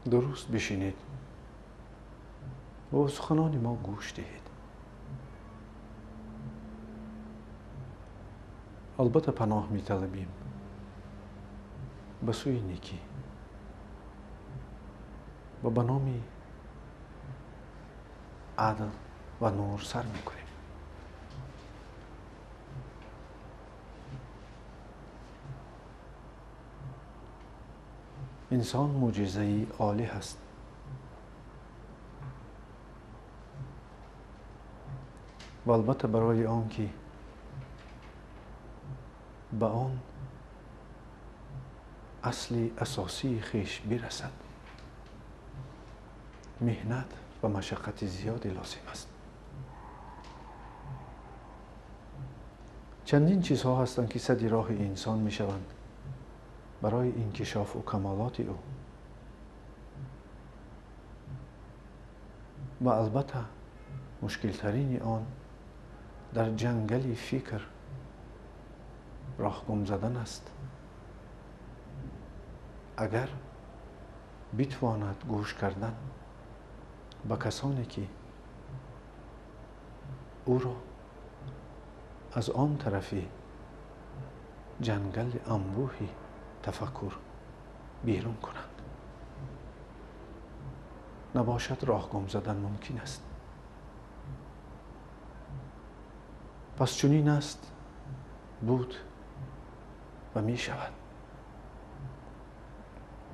Дуруст бишинед ва ба суханони мо гӯш диҳед. Албатта паноҳ металабем ба сӯи некӣ ва ба номи адл ва нур сар мекунем. Инсон мӯъҷизаи олӣ ҳаст. Ва албатта барои он ки ба он асли асосии хеш бирасад, меҳнат ва машаққати зиёде лозим аст. Чандин чизҳо ҳастанд ки садди роҳи инсон мешаванд барои инкишофу камолоти ӯ. Ва албатта мушкилтарини он дар ҷангали фикр роҳ гум задан аст. Агар битавонад гӯш кардан ба касоне ки ӯро аз он тарафи ҷангали анбӯҳи тафаккур берун кунанд, набошад роҳ гум задан мумкин аст. Пас чунин аст, буд ва мешавад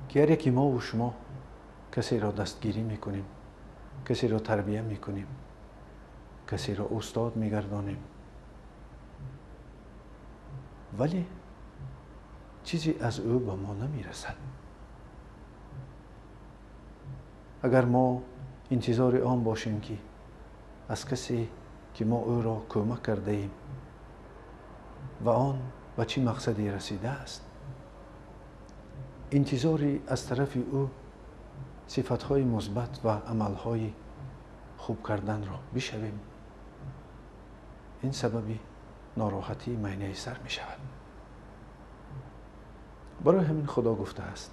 ки ҳар яке мову шумо касеро дастгирӣ мекунем, касеро тарбия мекунем, касеро устод мегардонем, вале чизе аз ӯ ба мо намерасад. Агар мо интизори он бошем ки аз касе ки мо ӯро кӯмак кардаем ва он ба чӣ мақсаде расидааст, интизори аз тарафи ӯ сифатҳои мусбат ва амалҳои хуб карданро бишавем, ин сабаби нороҳатии майнаи сар мешавад. Барои ҳамин Худо гуфтааст: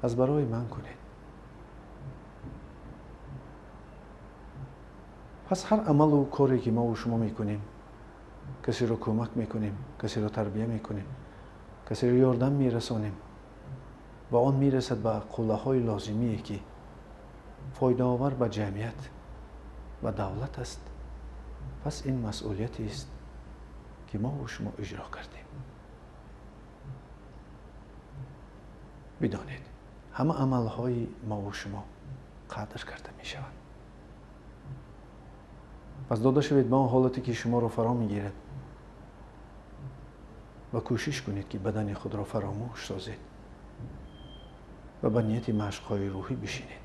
аз барои ман кунед. Пас ҳар амалу коре ки мову шумо мекунем, касеро кӯмак мекунем, касеро тарбия мекунем, касеро ёрдам мерасонем ва он мерасад ба қуллаҳои лозимие ки фоидаовар ба ҷамъият ва давлат аст, пас ин масъулиятест ки мову шумо иҷро кардем. Бидонед, ҳама амалҳои мову шумо қадр карда мешаванд. Пас дода шавед ба он ҳолате ки шуморо фаро мегирад ва кӯшиш кунед ки бадани худро фаромӯш созед ва ба нияти машқҳои рӯҳӣ бишинед,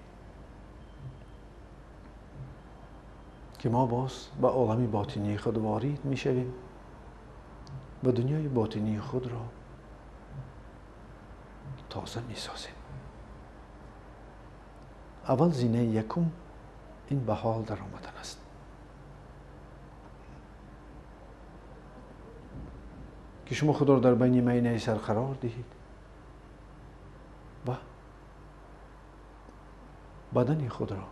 ки мо боз ба олами ботинии худ ворид мешавем ва дунёи ботинии худро тоза месозем. Аввал зинаи якум ин ба ҳол даромадан аст. Ки шумо худро дар байни майнаи сар қарор диҳед ва бадани худро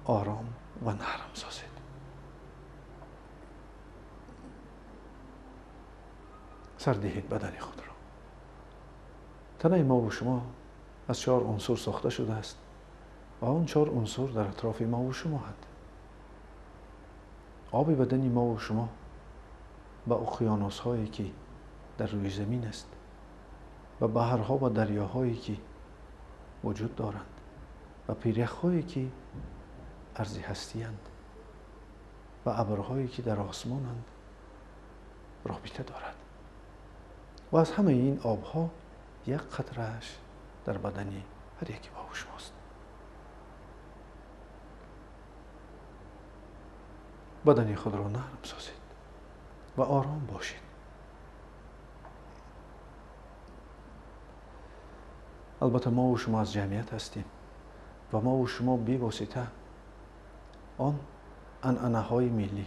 ором ва нарм созед. Сар диҳед бадани худро. Танаи мову шумо аз 4 унсур сохта шудааст ва он 4 унсур дар атрофи мову шумо ҳаст. Оби бадани мову шумо ба уқёнусҳое ки дар рӯи замин аст, ба баҳрҳо ва дарёҳое ки вуҷуд доранд, ба пиряхҳое ки арзи ҳастиянд, ба абрҳое ки дар осмонанд робита дорад. Ва аз ҳамаи ин обҳо як қатрааш дар бадани ҳар яке мову шумост. Бадани худро нарм созед ва ором бошед. Албатта мову шумо аз ҷамъият ҳастем ва мову шумо бевосита он анъанаҳои миллӣ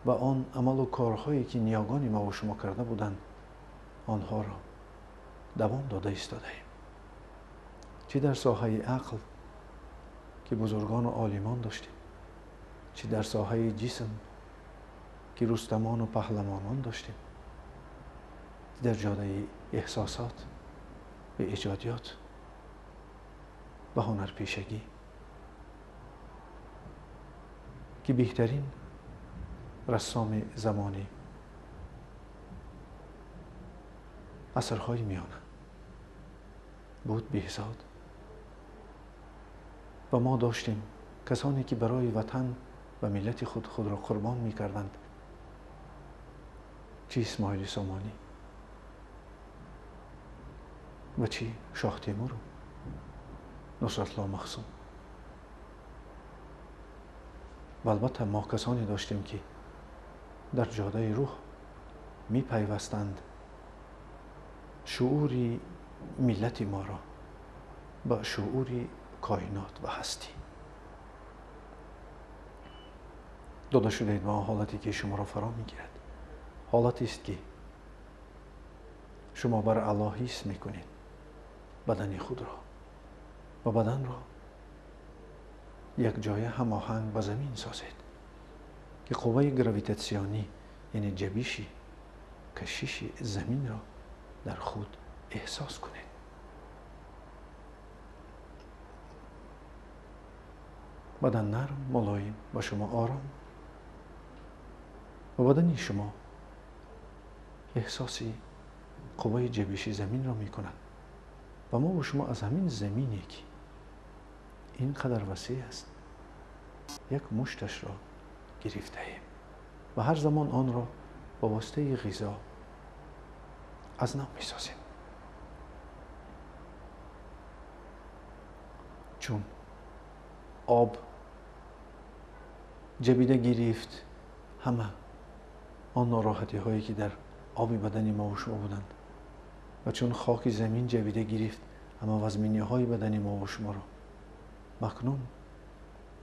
ва он амалу корҳое ки ниёгони мову шумо карда буданд, онҳоро давом дода истодаем. чӣ дар соҳаи ақл ки бузургону олимон доштем, чӣ дар соҳаи ҷисм ки рустамону паҳлавонон доштем, чӣ дар ҷодаи эҳсосот ва эҷодиёт ва ҳунарпешагӣ ки беҳтарин рассоми замони асрҳои миёна буд Беҳзод. Ва мо доштем касоне ки барои ватан ва миллати худ худро қурбон мекарданд, чӣ Исмоили Сомонӣ ва чӣ Шоҳ Темуру Нусратулло Махсум. Ва албатта мо касоне доштем ки дар ҷодаи рӯҳ мепайвастанд шуури миллати моро ба шуури коинот ва ҳастӣ. Дода шудаед ба он ҳолате ки шуморо фаро мегирад, ҳолатест ки шумо бар Аллоҳ ҳис мекунед бадани худро ва баданро якҷоя ҳамоҳанг ба замин созед ки қувваи гравитатсионӣ, яъне ҷабиши кашиши заминро дар худ эҳсос кунед. Бадан нарм, мулоим ва шумо ором ва бадани шумо эҳсоси қувваи ҷабиши заминро мекунад ва мо бо шумо аз ҳамин замине ки ин қадар васеъ аст як мушташро гирифтаем ва ҳар замон онро ба воситаи ғизо аз нав месозем. Чун об ҷабида гирифт ҳама он нороҳатиҳое ки дар оби бадани мо ва шумо буданд ва чун хоки замин ҷабида гирифт ҳама вазминиҳои бадани мо ва шуморо, акнун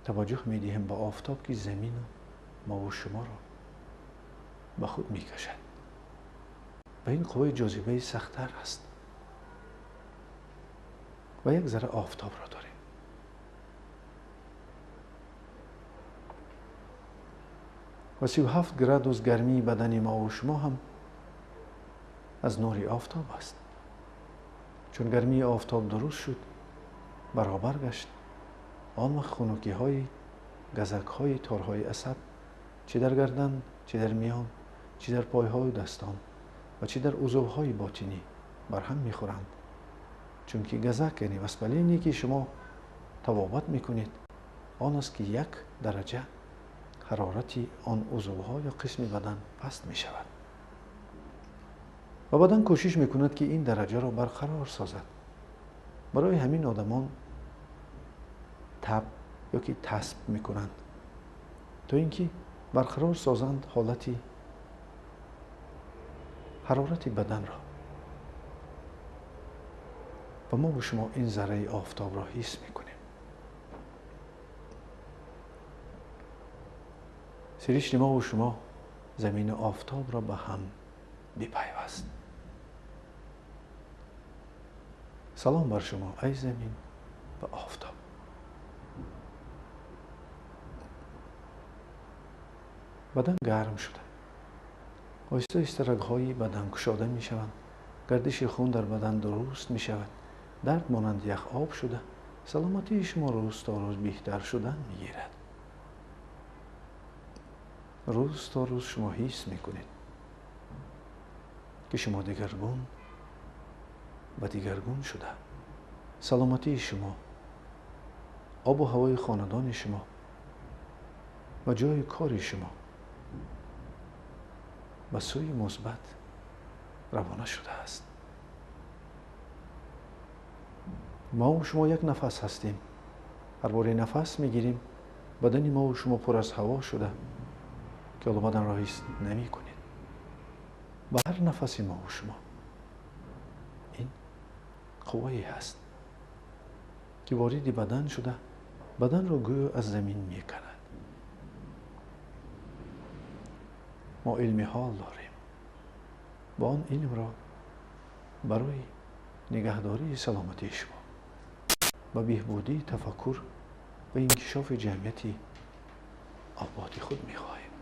таваҷҷӯҳ медиҳем ба офтоб ки замину мо ва шуморо ба худ мекашад ва ин қувваи ҷозибаи сахттар аст ва як зарра офтобро дорем. Ва 37 градус гармии бадани мо ва шумо ҳам аз нури офтоб аст. Чун гармии офтоб дуруст шуд, баробар гашт, он вақт хунукиҳои газакҳои торҳои асаб чӣ дар гардан, чӣ дар миён, чӣ дар пойҳою дастон ва чӣ дар узвҳои ботинӣ барҳам мехӯранд. Чунки газак, яъне воспаление ки шумо табобат мекунед, он аст ки як дараҷа ҳарорати он узвҳо ё қисми бадан паст мешавад ва бадан кӯшиш мекунад ки ин дараҷаро барқарор созад. Барои ҳамин одамон таб ё ки тасб мекунанд то ин ки барқарор созанд ҳолати ҳарорати баданро. Ва мо бо шумо ин зарраи офтобро ҳис мекунем. Сиришти мо ва шумо замину офтобро ба ҳам бипайваст. Салом бар шумо, ай замин ва офтоб. Бадан гарм шуда, оҳиста оҳиста рагҳои бадан кушода мешаванд, гардиши хун дар бадан дуруст мешавад, дард монанд ях об шуда, саломатии шумо рӯз то рӯз беҳтар шудан мегирад. Рӯз то рӯз шумо ҳис мекунед ки шумо дигаргун ва дигаргун шуда. Саломатии шумо, обу ҳавои хонадони шумо ва ҷои кори шумо ба сӯи мусбат равона шудааст. Мо шумо як нафас ҳастем. Ҳар боре нафас мегирем, бадани мо шумо пур аз ҳаво шуда ки ҳоло баданро ҳис намекунед. Ба ҳар нафаси мо шумо ин қуввае ҳаст ки вориди бадан шуда, баданро гӯё аз замин меканад. Мо илми ҳол дорем ва он илмро барои нигаҳдории саломатии шумо ба беҳбудии тафаккур ва инкишофи ҷамъияти ободи худ мехоҳем.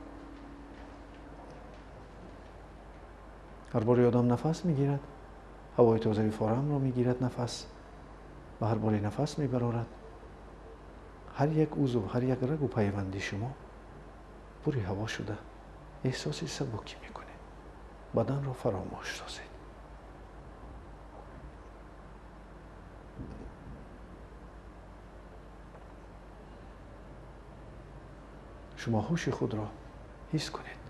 Ҳар боре одам нафас мегирад, ҳавои тозаи форамро мегирад нафас, ва ҳар боре нафас мебарорад, ҳар як узв, ҳар як рагу пайванди шумо пури ҳаво шуда эҳсоси сабукӣ мекунед. Баданро фаромӯш созед. Шумо ҳуши худро ҳис кунед.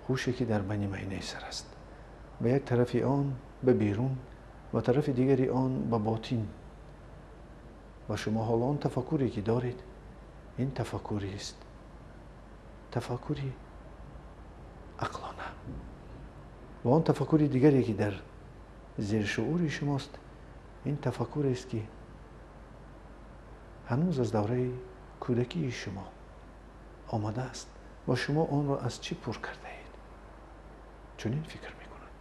Ҳуше ки дар бани майнаи сар аст, ба як тарафи он ба берун ва тарафи дигари он ба ботин. Ва шумо ҳоло он тафаккуре ки доред, ин тафаккурист, тафаккури ақлона. Ва он тафаккури дигаре ки дар зершуури шумост, ин тафаккурест ки ҳанӯз аз давраи кӯдакии шумо омадааст ва шумо онро аз чӣ пур кардаед? Чунин фикр мекунад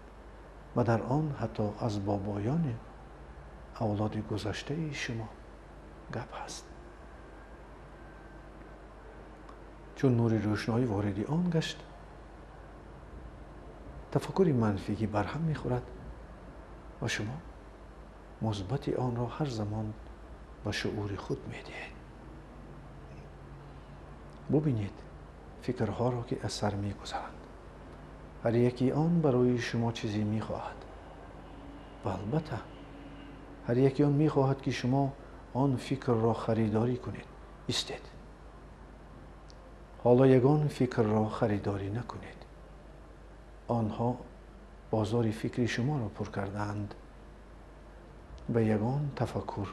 ва дар он ҳатто аз бобоёни авлоди гузаштаи шумо гап ҳаст. Чун нури рӯшноӣ вориди он гашт, тафаккури манфигӣ барҳам мехӯрад ва шумо мусбати онро ҳар замон ба шуури худ медиҳед. Бубинед фикрҳоро ки аз сар мегузаранд. Ҳар яки он барои шумо чизе мехоҳад. Ва албатта ҳар яки он мехоҳад ки шумо он фикрро харидорӣ кунед. Истед. Ҳоло ягон фикрро харидорӣ накунед. Онҳо бозори фикри шуморо пур кардаанд. Ба ягон тафаккур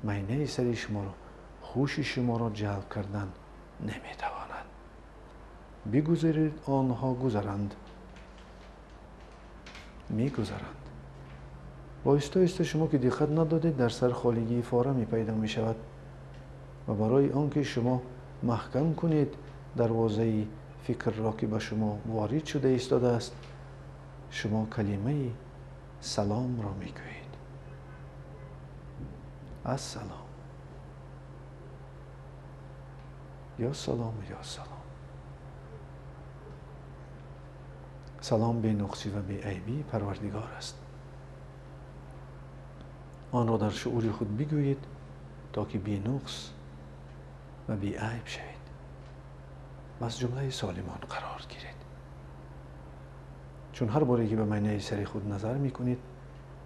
майнаи сари шуморо, ҳуши шуморо ҷалб кардан наметавонад. Бигузоред онҳо гузаранд. Мегузаранд. Оҳиста оҳиста шумо ки диққат надодед, дар сар холигии фораме пайдо мешавад ва барои он ки шумо маҳкам кунед дарвозаи фикрро ки ба шумо ворид шуда истодааст, шумо калимаи саломро мегӯед. Ассалом. Ё салом, ё салом. Салом бенуқсӣ ва беайбии Парвардигор аст. Онро дар шуури худ бигӯед то ки бенуқс ва беайб шавед ва аз ҷумлаи солимон қарор гиред. Чун ҳар боре ки ба майнаи сари худ назар мекунед,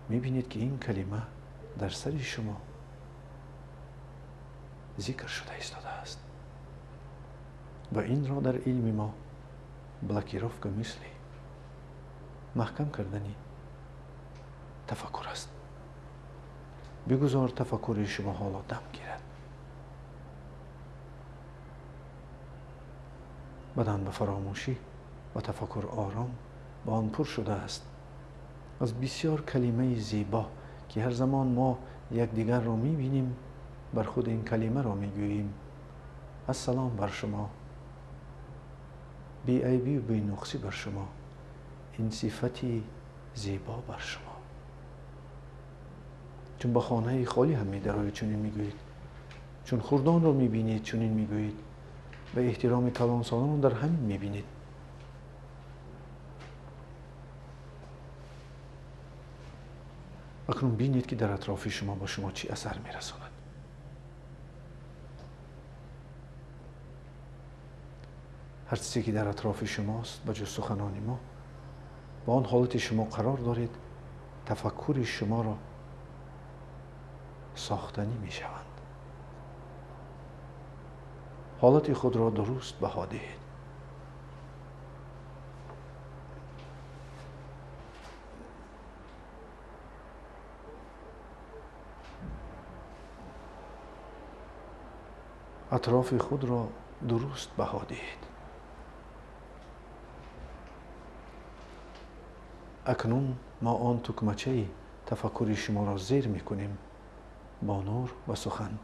мебинед ки ин калима дар сари шумо зикр шуда истодааст. Ва инро дар илми мо блокировка мисли маҳкам кардани тафаккур аст. Бигузор тафаккури шумо ҳоло дам гирад. Бадан ба фаромӯшӣ ва тафаккур ором ба он пур шудааст. Аз бисёр калимаи зебо ки ҳар замон мо якдигарро мебинем, бар худ ин калимаро мегӯем. Ассалом бар шумо, беайбию бенуқсӣ бар шумо, ин сифати зебо бар шумо. Чун ба хонаи холӣ ҳам медароед, чунин мегӯед. Чун хурдонро мебинед, чунин мегӯед. Ба эҳтироми калонсолонро дар ҳамин мебинед. Акнун бинед ки дар атрофи шумо ба шумо чӣ асар мерасонад. Ҳар чизе ки дар атрофи шумост, ба ҷуз суханони мо, ба он ҳолати шумо қарор доред, тафаккури шуморо сохтанӣ мешаванд. Ҳолати худро дуруст баҳо диҳед. Атрофи худро дуруст баҳо диҳед. Акнун мо он тукмачаи тафаккури шуморо зер мекунем бо нур ва сухан,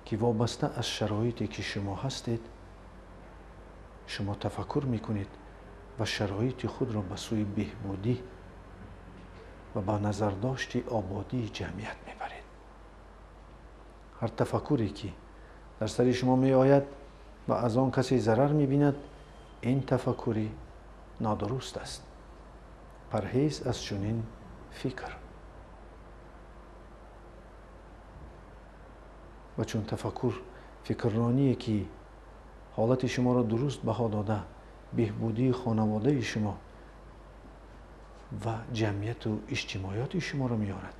ки вобаста аз шароите ки шумо ҳастед, шумо тафаккур мекунед ва шароити худро ба сӯи беҳбудӣ ва ба назардошти ободии ҷамъият мебаред. Ҳар тафаккуре ки дар сари шумо меояд ва аз он касе зарар мебинад, ин тафаккури нодуруст аст. Парҳез аз чунин фикр. Ва чун тафаккур фикрроние ки ҳолати шуморо дуруст баҳо дода, беҳбудии хонаводаи шумо ва ҷамъияту иҷтимоиёти шуморо меорад,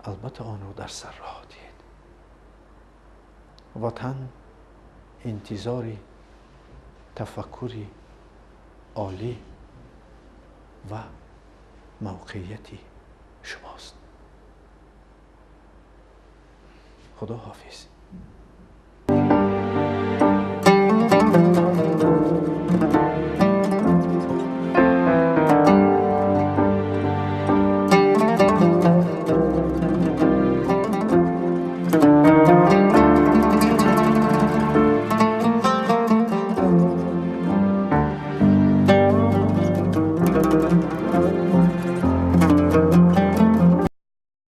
албатта онро дар сар роҳ диҳед. Ватан интизори тафаккури олӣ ва мавқеияти шумост. Худо ҳофиз.